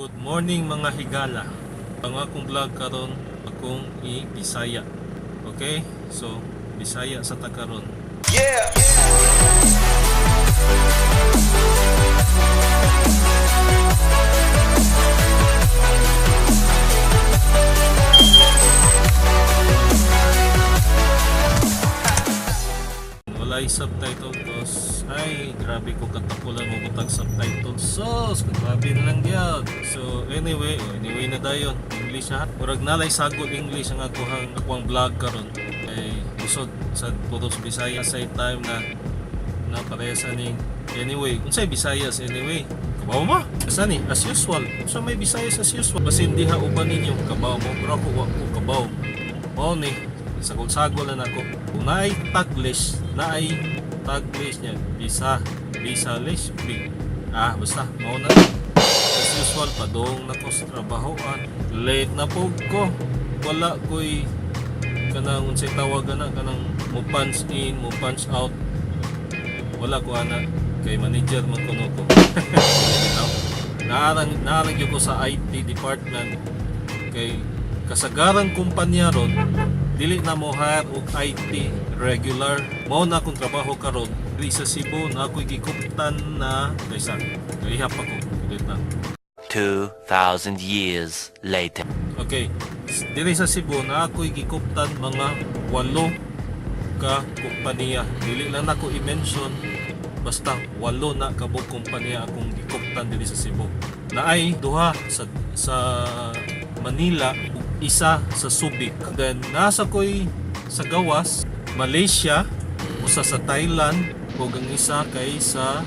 Good morning, mga higala. Ang akong vlog karon, akong i-Bisaya. Okay? So, Bisaya sa ta karon. Yeah. Walay subtitle cause ay, grabe ko katapulan mo butag subtitle. Sus, grabe na lang gyud. So anyway, oh, anyway na dayon. English ha. Murag nalay sagol English ang akuang vlog karon. Kay usod sa puros Bisaya sa time na na parehas ning anyway. Unsay Bisayas anyway? Kabaw mo? Asa ni? As usual. Unsa may Bisayas as usual? Basin diha uban ninyo kabaw mo, pero ako wa ko kabaw. Mao ni sagol-sagol na nako. Kung naay Taglish, naay Taglish niya, Bisa, Bisalish, Big. Ah, basta mao na. As usual, padung na ko sa trabahoan. Late na po ko. Wala ko'y kanang unsay tawag na kanang mo punch in, mo punch out. Wala ko ana kay manager man kuno ko. Bitaw. Naarang gyud ko sa IT department kay kasagaran kumpanya ron dili na mo hire og IT regular. Mao na akong trabaho karon diri sa Cebu na ako'y gikuptan na kaysa kaihap ako ulit na. 2,000 years later. Okay, diri sa Cebu na ako'y gikuptan mga walo ka kumpanya. Dili lang nako i-mention, basta walo na kabuk kumpanya akong gikuptan diri sa Cebu. Naay duha sa Manila ug isa sa Subic. Then nasa ko'y sa gawas, Malaysia, usa sa Thailand ug ang isa kay sa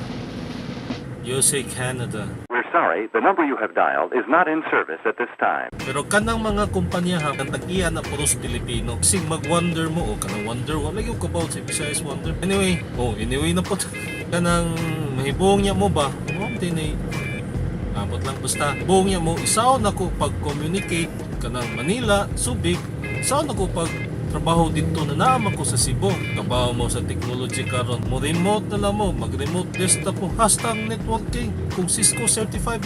USA, Canada. We're sorry, the number you have dialed is not in service at this time. Pero kanang mga kumpanya ha, ang tag-iya na puros Pilipino. Kasi mag-wonder mo, o kanang wonder, wala yung kabaw sa Visayas wonder. Anyway, oh, anyway na po. Kanang mahibong niya mo ba? Oh, tinay. Abot lang basta. Buong niya mo, isaw na ko pag-communicate kanang Manila, Subic, isaw na ko pag trabaho dito na naama ko sa Cebu. Kabaw mo sa technology karon. Mo remote na lang mo, mag-remote desktop mo, #networking. Kung Cisco certified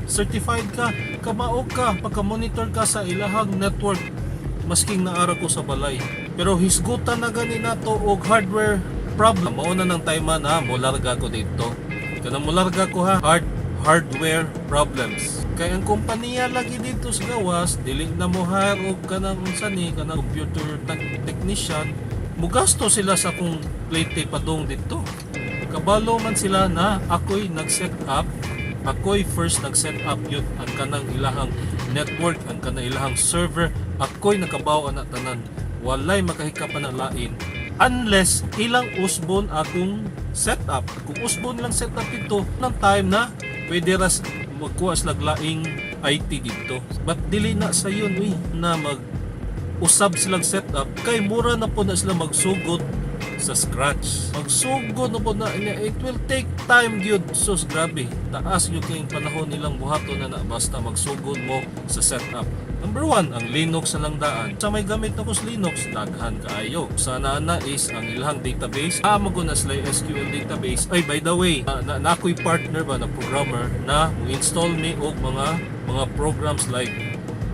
certified ka, kamao ka, pagka-monitor ka sa ilahang network masking naara ko sa balay. Pero hisgutan na gani nato og hardware problem. Mao na ng time na molarga ko dito. Kanang molarga ko ha, hardware problems. Kay ang kompanya lagi dito sa gawas, dili na mo hire og kanang unsa ni kanang computer technician. Mugasto sila sa akong plate padung dito. Kabalo man sila na ako'y nag-set up, ako'y first nag-set up yun ang kanang ilahang network, ang kanang ilahang server, ako'y nakabaw ana tanan. Walay makahika pa na lain unless ilang usbon akong setup. Kung usbon lang setup ito ng time na pwede ras magkuha sila laing IT dito. But dili na sa yun uy, na mag usab silang setup kay mura na po na sila magsugod sa scratch. Magsugod na po na it will take time gyud. Sus, grabe. Taas gyud kayong panahon nilang buhaton na na basta magsugod mo sa setup. Number one, ang Linux na lang daan. Sa may gamit na ko sa Linux, daghan kaayo. Sa na is ang ilang database. Ah, mo na sila yung SQL database. Ay, by the way, na ako'y partner ba na programmer na mo-install mi og mga programs like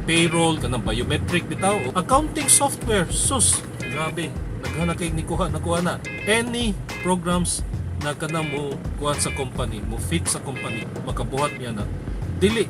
payroll, kanang biometric bitaw, accounting software. Sus, grabe. Daghan na kay ni kuha nakuha na. Any programs na kanang mo kuha sa company, mo fit sa company, makabuhat niya na. Dili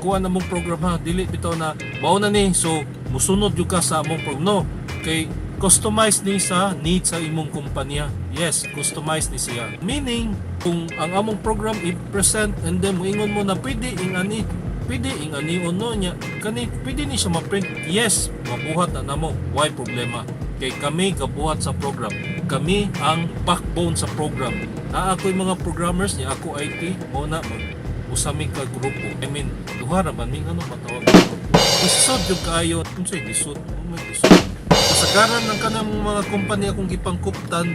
kuha na mong program ha, dili bitaw na mao na ni, so musunod jud ka sa among program. No, kay customize ni sa needs sa imong kumpanya. Yes, customize ni siya. Meaning, kung ang among program i-present and then moingon mo na pwede ing ani, pwede ing ani o no niya, kani pwede ni siya ma-print. Yes, mabuhat na namo. Why problema? Kay kami gabuhat sa program. Kami ang backbone sa program. Na ako'y mga programmers niya, ako IT, mo na mag usami ka grupo. I mean, duha ra man mi ano matawag ko. Lisod jud kaayo. Unsay lisod? Oh my, lisod. Kasagaran ng kanang mga kumpanya akong gipangkuptan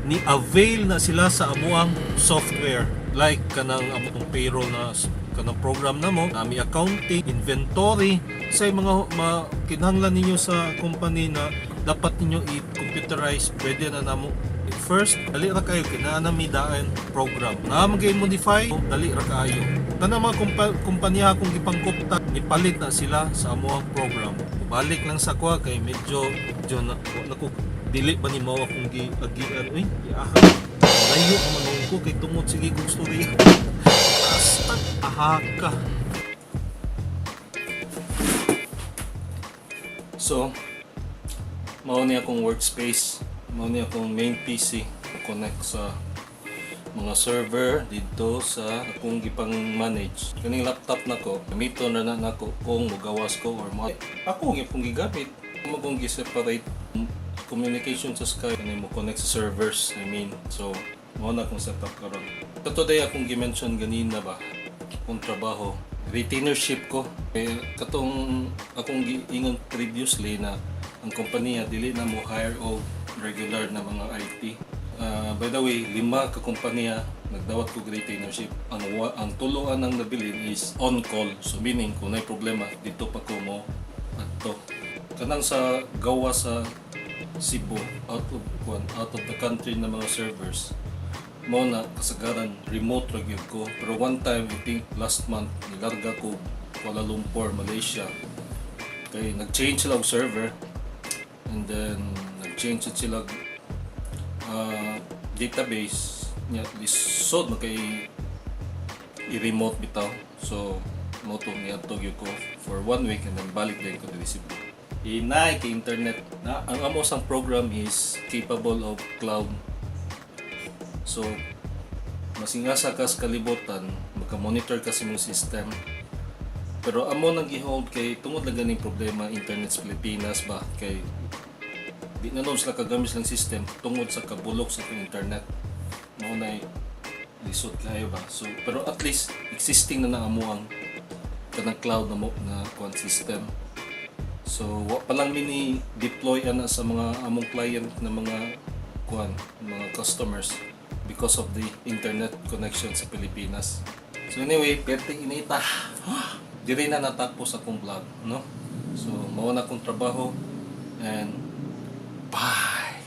ni avail na sila sa amuang software like kanang among payroll na kanang program na mo nami, accounting, inventory, sa mga kinahanglan ninyo sa company na dapat ninyo i-computerize, pwede na namo. First, dali ra kayo kay naa na mi daan program. Na man modify, dali ra kaayo. Tanang mga kumpanya akong gipangkupta, nipalit na sila sa amoang program. Balik lang sa kuha kay medyo medyo na, wa na ko, dili ba ni mao akong giagian, uy, giaha. Layo naman ko kay tungod sige kong storya. Basta ahaka. So, mao ni akong workspace, mao ni akong main PC, connect sa mga server dito sa akong gipang manage. Kaning laptop nako, gamiton na na nako kung mugawas ko or mo ako gyud gigamit. Mo kong gi-separate communication sa Skype kani mo connect sa servers, I mean. So, mao na akong setup karon. Kato day akong gi-mention ganina ba, akong trabaho, retainership ko. Eh, katong akong giingon previously na ang kompanya dili na mo hire og regular na mga IT. Ah, by the way, lima ka kompanya nagdawat ko retainership. Ang tuloan ang nabilin is on call. So meaning kung may problema dito pa ko mo adto. Kanang sa gawa sa Cebu, out of kuan, out of the country na mga servers mo na kasagaran remote ra gyud ko, pero one time, I think last month, nilarga ko Kuala Lumpur, Malaysia, kay nag-change sila og server and then nag-change sad sila og database niya. Lisod man kay i-remote bitaw, so mo to niadto gyud ko for one week and then balik din ko diri Cebu. Inay kay internet na ang amo sang program is capable of cloud, so masingasa ka sa kalibutan, maka-monitor ka sa imong system. Pero amo nang gi-hold kay tungod lang ganing problema internet sa Pilipinas ba, kay di na noon sila kagamit lang system tungod sa kabulok sa atong internet. Mao na lisod kayo ba. So pero at least existing na na amo ang kanang cloud na mo na kuan system. So wa pa lang mi ni-deploy ana sa mga among client na mga kuan, mga customers, because of the internet connection sa Pilipinas. So anyway, perting inita. Diri na natapos akong vlog, no? So mao na akong trabaho and bye.